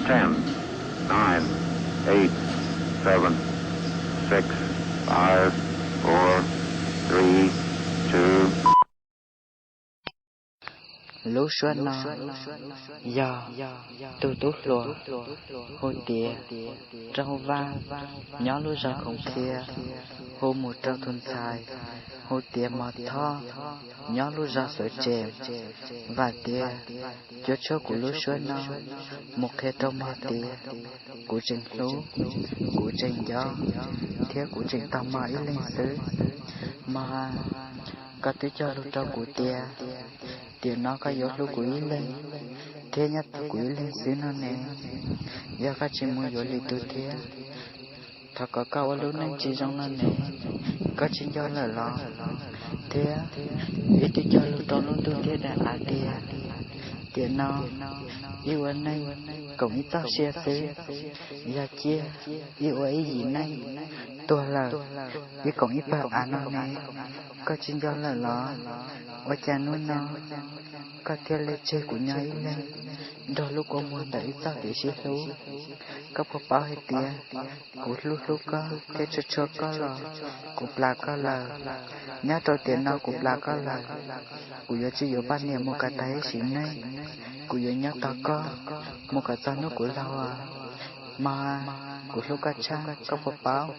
Ten, nine, eight, seven, six, five, four, three, two. Lub suab no yog tus tub hluas hu tias Rau Vaj, nyob lub zos Khoom Khia, hu mus rau tus ntxhais hu tias Mos Thoj, nyob lub zos Xawv Tsem. Vam tias cuab tshuab kuv lub suab no mus qhia rau Mos tias kuv tseem hlub, kuv tseem nco, thiab kuv tseem tau Mos ib leeg xwb. Mos, koj twb cog lus rau kuv tias tiam no koj yuav hlub kuv ib leeg thiab nyob tau kuv ib leeg xwb no ne. Yog koj tsis mus yuav lwm tus thiab, thov kom koj ua lub neej tsis zoo no ne. Koj tsis nco lawm los? Thiab ib twb cog lus rau lub ntuj thiab daim av tias tiam no ib ua neej koom ib txoj sia xwb, yog cia ib ua ib yim neej tuag lawm, ib koom ib pawg av no ne. Koj tsis nco lawm los? Ua cas hnub no koj thiaj li tseg kuv nyob ib leeg nrog lub kua muag ntawm ib txoj kev sib hlub? Koj puas paub hais tias kuv hlub hlub koj thiab tshua tshua koj los kuv plam koj lawm. Nyob rau tiam no kuv plam koj lawm, kuv yuav tsis yuav poj niam mus kom tag ib sim neej. Kuv yuav nyob tos koj mus kom txog hnub kuv laug. Mos, kuv hlub koj tshaj, koj puas paub?